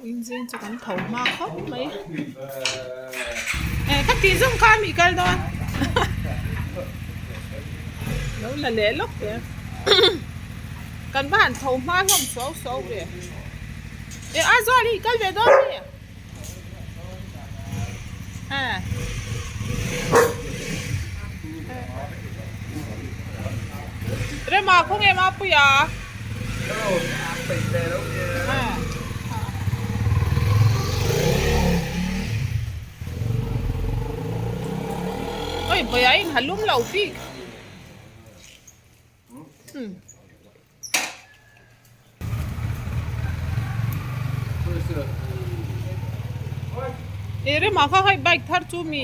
Inzing chu kan tho hma khawp mai. Eh ka tih zawng kha mi kal dawn. Lo la leh lawk teh. Kan va han tho hma hlawm suau suau ve. Eh Aizawl hi i kal ve dawn mi? Eh. Rema khawnge Mapuia? Oi bawih a in ha lum lo bik. E rema kha hei bike thar chu mi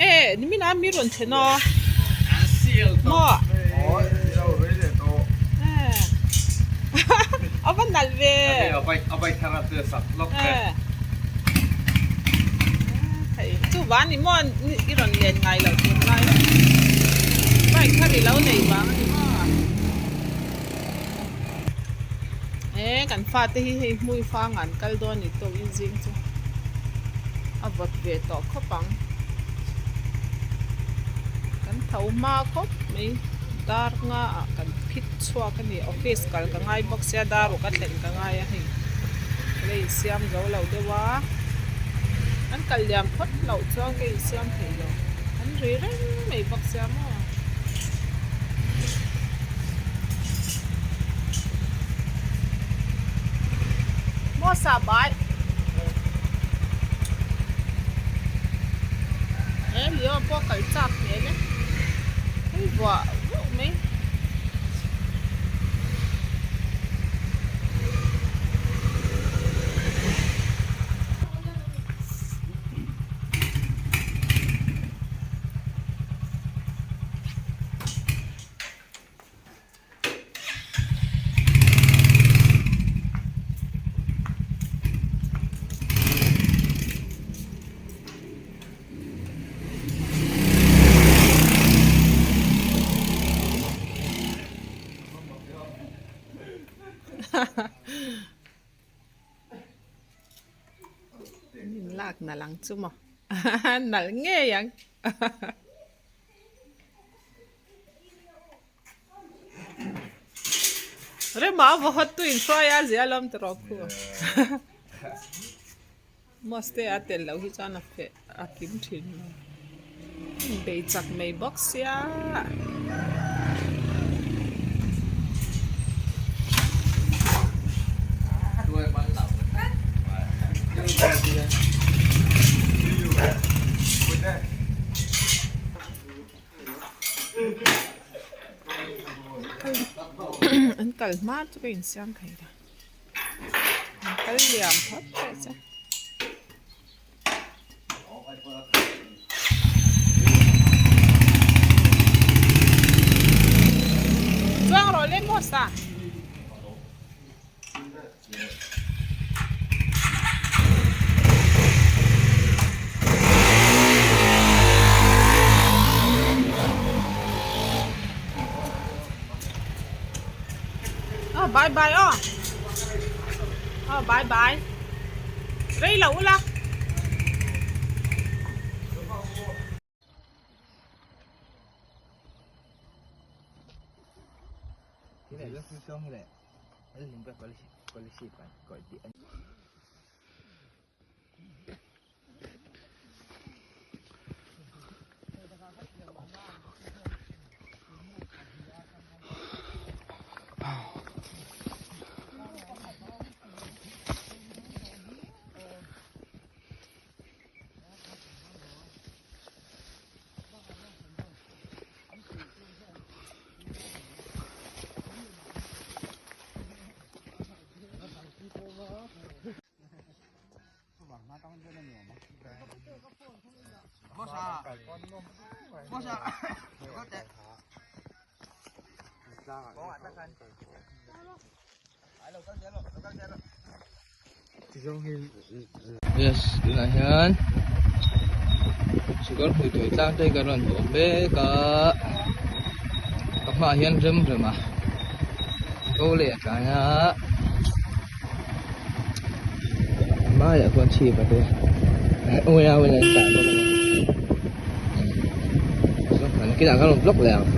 e nimin a mi rawn thlen a maw a va nalh ve chu va ni maw i rawn len ngai loh tur lai bike thar i lo nei vang a ni maw. He kan fate hi hei hmui fang an kal dawn ni tawk in zing chu a vawt ve tawh khawp ang kan tho hma khawp mai dar nga ah kan phit chhuak a ni office kal ka ngai bawk sia dar ruk a thlen ka ngai a hei ka la insiam zo lo deuh a an kal liam phawt loh chuan ka insiam thei lo an ri reng mai bawk sia maw. Maw sa bai he Leo pawh kal chak hmel e hei vuah vuah mai. An inlak nalh ang chu maw nalh ngei ang. Rema a vaw hawt tu in hruai a zia lawm tawh rawh khu. Maste a tel loh hi chuan a feh a kim thin lo. Bei chak mai bawk sia. An kal hma chu ka insiam thei ta an kal liam phawt teh che. Chuang rawh le maw sa. Oh, bye bye oh. Oh, bye bye. Rei lo ula. Yes tunah hian sikawr hmui tuai tlang te kan rawn hmuh mek a ka hmaah hian rem rem a ko leh a tlai a. hmaiah khuan chhip a te unau in an tah bawk a ni. Nakinah kan rawn vlog leh ang.